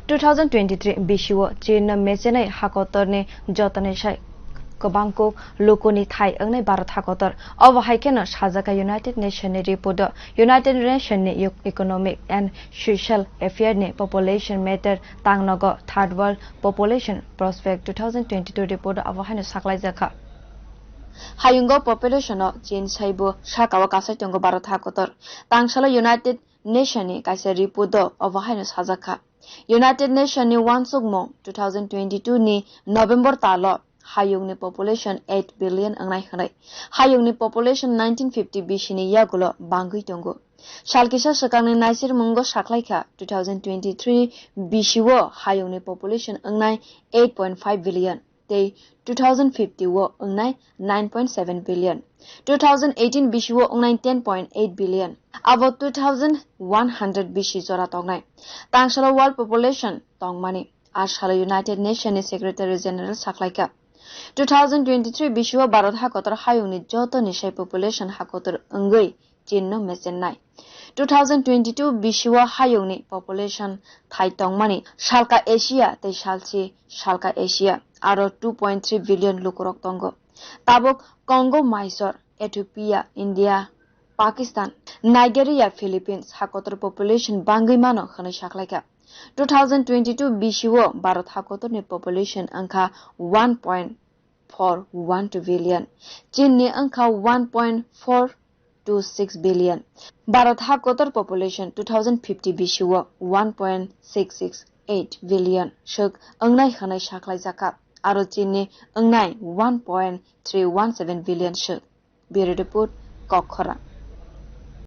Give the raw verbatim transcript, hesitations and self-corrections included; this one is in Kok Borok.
Two thousand twenty-three bisio Chinno mechenai hakotorni jotoni sai kwbangkuk lukuni thai wngnai Bharat hakotor. Obo hai kheno sajak kha United Nationni report o. United Nationni Economic and Social Affair ni Population Matter tangnogo Third World Population Prospect two thousand twenty-two report o abo haino saklaijak kha. Hayungo population o Chin saibo sakao kasai tongo Bharat hakotor. Tangsalo United Nation ni kaisa report o obo haino sajak kha. United Nation ni uansukmung two thousand twenty-two ni November talo hayungni population eight billion wngnai hwnwi. Hayungni population nineteen fifty bisini yagulo bangwi tongo. Sal kisa swkangni naisirmungo saklaikha two thousand twenty-three bisio hayungni population wngnai eight point five billion. Tei two thousand fifty o wngnai nine point seven billion, two thousand eighteen bisio wngnai ten point eight billion, abo two thousand one hundred bisi jora tongnai. Tangsalo world population tongmani, a salo United Nation ni Secretary General saklaikha. Two thousand twenty-three bisio Bharat hakotor hayungni joto ni sai population hakotor wngwi Chinno mechennai. Two thousand twenty-two bisio hayungni population thai tongmani salka Asia tei salsi salka Asia aro two point three billion lukurok tongo. Tabuk Congo Maisor, Ethiopia, India, Pakistan, Nigeria, Philippines hakotor population bangwi mano hwnwi saklaikha. Two thousand twenty-two bisio Bharat hakotorni population wngkha one point four one two billion. Chinni wngkha one point four two six billion. Bharat hakotor population two thousand fifty bisio one point six six eight billion swk wngnai hwnwi saklaijakha. Aro Chinni wngnai one point three one seven billion swk. Bureau Report, Kokkhorang.